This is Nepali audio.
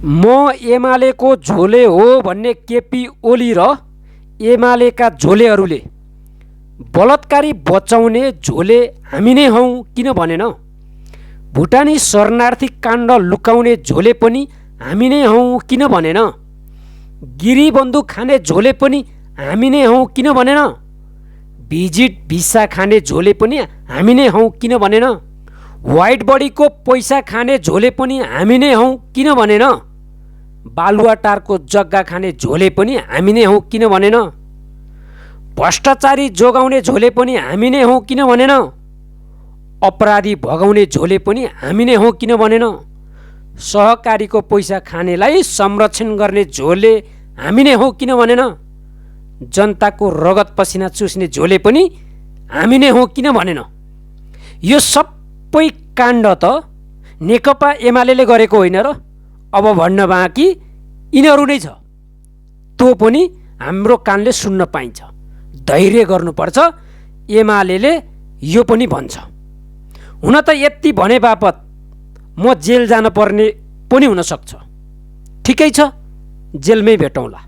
म एमालेको झोले हो भन्ने केपी ओली र एमालेका झोलेहरूले बलात्कारी बचाउने झोले हामी नै हौँ किन भनेन? भुटानी शरणार्थी काण्ड लुकाउने झोले पनि हामी नै हौँ किन भनेन? गिरी बन्दुक खाने झोले पनि हामी नै हौँ किन भनेन? भिजिट भिसा खाने झोले पनि हामी नै हौँ किन भनेन? व्हाइट बडीको पैसा खाने झोले पनि हामी नै हौँ किन भनेन? बालुवाटारको जग्गा खाने झोले पनि हामी नै हौँ किन भनेन? भ्रष्टाचारी जोगाउने झोले पनि हामी नै हौँ किन भनेन? अपराधी भगाउने झोले पनि हामी नै हौँ किन भनेन? सहकारीको पैसा खानेलाई संरक्षण गर्ने झोले हामी नै हौँ किन भनेन? जनताको रगत पसिना चुस्ने झोले पनि हामी नै हौँ किन भनेन? यो सबै काण्ड त नेकपा एमाले गरेको होइन र? अब भन्न बाँकी यिनीहरू नै छ। त्यो पनि हाम्रो कानले सुन्न पाइन्छ। धैर्य गर्नुपर्छ। एमाले यो पनि भन्छ। हुन त यति भने बापत म जेल जान पर्ने पनि हुनसक्छ। ठिकै छ, जेलमै भेटौँला।